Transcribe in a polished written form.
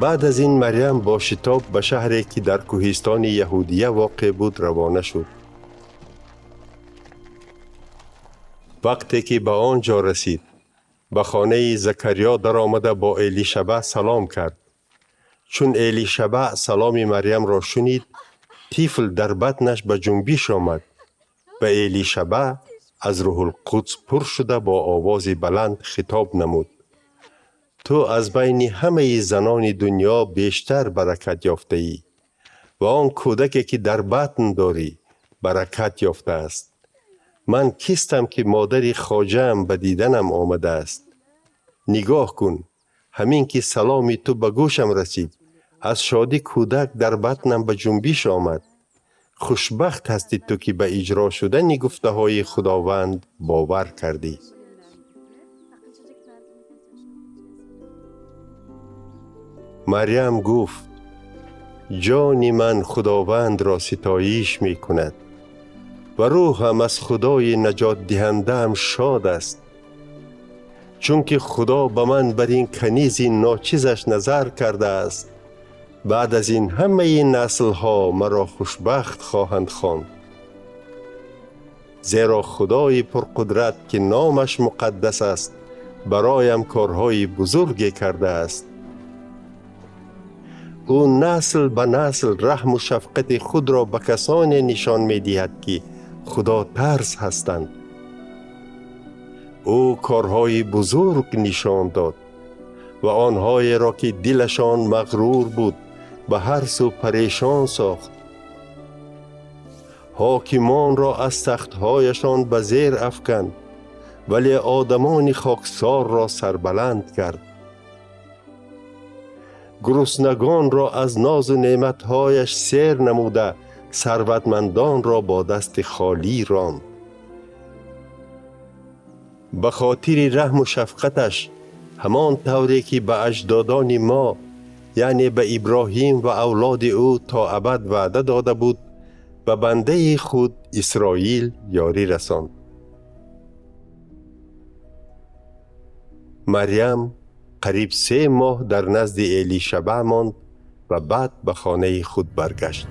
Баъд аз ин Марьям бо шитоб ба шаҳре, ки дар кӯҳистони Яҳудия воқеъ буд, равона шуд. Вақте ки ба он ҷо расид, ба хонаи Закариё даромада бо Элишаба салом кард. Чун Элишаба саломи Марьямро шунид, тифл дар батнаш ба ҷунбиш омад ва Элишаба аз Рӯҳулқудс пур шуда бо овози баланд хитоб намуд: ту аз байни ҳамаи занони дунё бештар баракат ёфтаӣ ва он кӯдаке, ки дар батн дорӣ, баракат ёфтааст. Ман кистам, ки модари хоҷаам ба диданам омадааст? Нигоҳ кун, ҳамин ки саломи ту ба гӯшам расид, аз шодӣ кӯдак дар батнам ба ҷунбиш омад. Хушбахт ҳастӣ ту, ки ба иҷро шудани гуфтаҳои Худованд бовар кардӣ. Марьям гуфт: ҷони ман Худовандро ситоиш мекунад ва рӯҳам аз Худои наҷотдиҳандаам шод аст, чунки Худо ба ман бар ин канизи ночизаш назар кардааст. Баъд аз ин ҳамаи наслҳо маро хушбахт хоҳанд хонд, зеро Худои пурқудрат, ки номаш муқаддас аст, бароям корҳои бузурге кардааст. Ӯ насл ба насл раҳму шафқати худро ба касоне нишон медиҳад, ки худотарс ҳастанд. Ӯ корҳои бузург нишон дод ва онҳоеро, ки дилашон мағрур буд, ба ҳар сӯ парешон сохт. Ҳокимонро аз тахтҳояшон ба зер афканд, вале одамони хоксорро сарбаланд кард. Гуруснагонро аз нозу неъматҳояш сер намуда, сарватмандонро бо дасти холӣ ронд. Ба хотири раҳму шафқаташ, ҳамон тавре ки ба аҷдодони мо, яъне ба Иброҳим ва авлоди ӯ то абад ваъда дода буд, ба бандаи худ Исроил ёрӣ расонд. Марьям қариб 3 моҳ дар назди Элишаба монд ва баъд ба хонаи худ баргашт.